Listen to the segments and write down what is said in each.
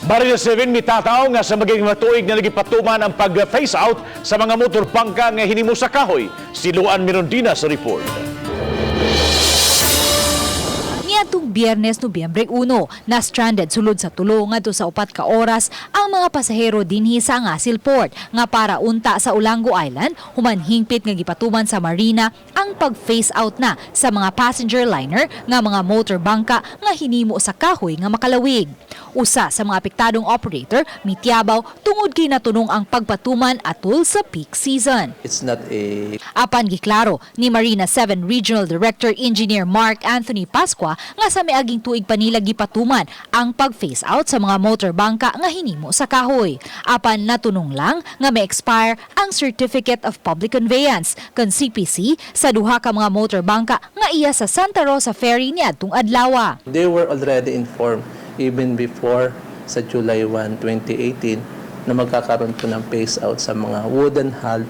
Barrio 7 mitataw nga sa magiging matuig na nagipatuman ang pag-phase out sa mga motor bangka nga hinimo sa kahoy. Si Luan Mirondina sa report. Niadtong Biyernes, Nobyembre 1, na stranded sulod sa tulo ngadto sa 4 ka oras ang mga pasahero dinhi sa Angasil Port nga para unta sa Olango Island human hingpit nga gipatuman sa marina ang pag-phase out na sa mga passenger liner nga mga motor bangka nga hinimo sa kahoy nga makalawig. Usa sa mga apektadong operator mitiabaw tungod kay natunong ang pagpatuman atol sa peak season. It's not a Apan giklaro ni Marina 7 Regional Director Engineer Mark Anthony Pascua nga sa miaging tuig pa nila gipatuman ang pag-phase out sa mga motor bangka nga hinimo sa kahoy. Apan natunong lang nga may-expire ang Certificate of Public Conveyance kon CPC sa duha ka mga motor bangka nga iya sa Santa Rosa Ferry niadtong adlaw. They were already informed even before sa July 1, 2018 na magkakaroon po ng phase out sa mga wooden hull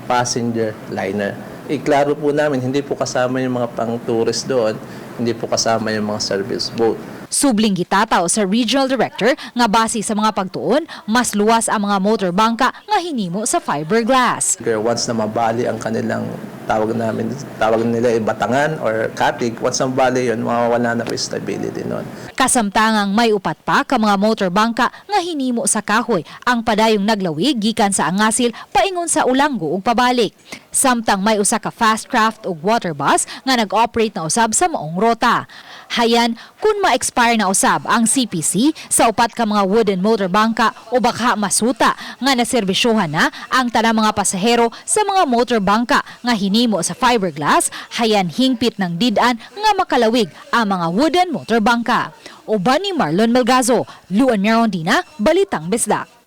passenger liner. Iklaro po namin, hindi po kasama yung mga pang-tourist doon, hindi po kasama yung mga service boat. Subling gitataw sa Regional Director nga base sa mga pagtuon, mas luwas ang mga motor bangka nga hinimo sa fiberglass. Kaya once na mabali ang kanilang tawag namin, tawag nila ay batangan or katig, once na mabali yun, mawawala na po yung stability nun. Kasamtangang may upat pa ka mga motor bangka nga hinimo sa kahoy ang padayong naglawig gikan sa Angasil paingon sa Olango ug pabalik. Samtang may usa ka fast craft ug water bus nga nag-operate na usab sa maong rota. Hayan kun ma-expire na usab ang CPC sa upat ka mga wooden motor bangka o baka masuta nga naserbisyohan na ang tanang mga pasahero sa mga motor bangka nga hinimo sa fiberglass, hayan hingpit ng did-an nga makalawig ang mga wooden motor bangka. Uban ni Marlon Melgazo, Luan Mirondina, Balitang Bisdak.